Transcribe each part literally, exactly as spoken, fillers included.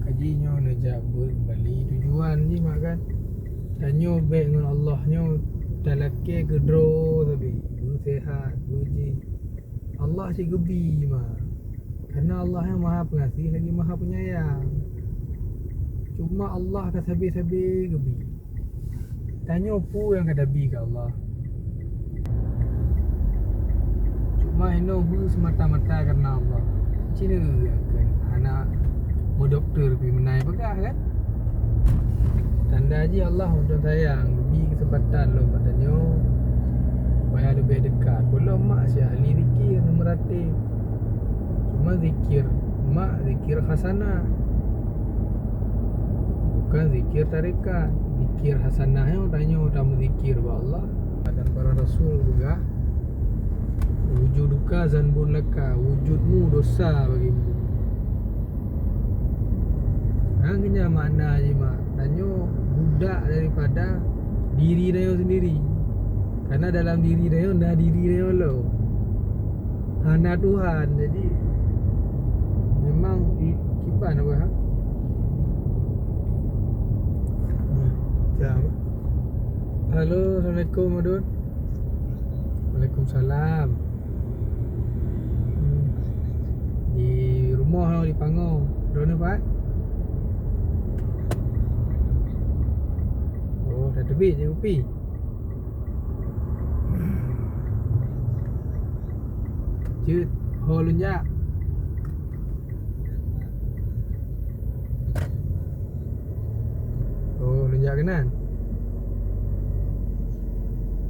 Kaji nyoe neujak beuet keumbali tujuan jih mak kan. Tanyoe bèk ngon Allah nyoe talakèe keudroe sabe. Beuseuhat, beujih. Allah cit geubi mak. Karena Allah nyan Maha Pengasih lagi Maha Penyayang. Cuma Allah ka sabe-sabe geubi. Tanyoe peue nyang ka tabi keu Allah. Cuma inoe beu semata-mata karena Allah. Cina nyang kheun hana meudoktor pih meunan peugah kan. Tanda jih Allah mantong sayang, geubi keuseumpatan lom bak tanyoe supaya leubeh dekat. Gohlom mak si ahli zikir, meuratéb. Cuma zikir mak zikir hasanah. Bukan zikir tarekat. Zikir hasanah nyoe tanyoe tameuzikir bak Allah. Dan para rasul peugah, "Wujuduka zanbun laka," wujudmu dosa bagimu. Hang keunyan makna jih mak, tanyoe budak daripada diri tanyoe sendiri. Karena dalam diri tanyoe na diri tanyoe lom. Hana Tuhan, jadi memang i-, kiban apa ha? Nah, macam. Halo, assalamualaikum Madun. Waalaikumsalam. Hmm. Di rumoh atau di pango? Droeneuh pat? Oh, dah teubiet je kupi. Jeuet, ho lôn jak. Oh, lôn jak keunan.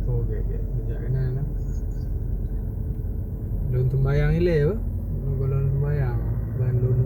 Oh, oke, oke. Lôn jak keunan lah. Lôn sumbayang ilèe, beuh? Lôn, lôn sumbayang. Ban lôn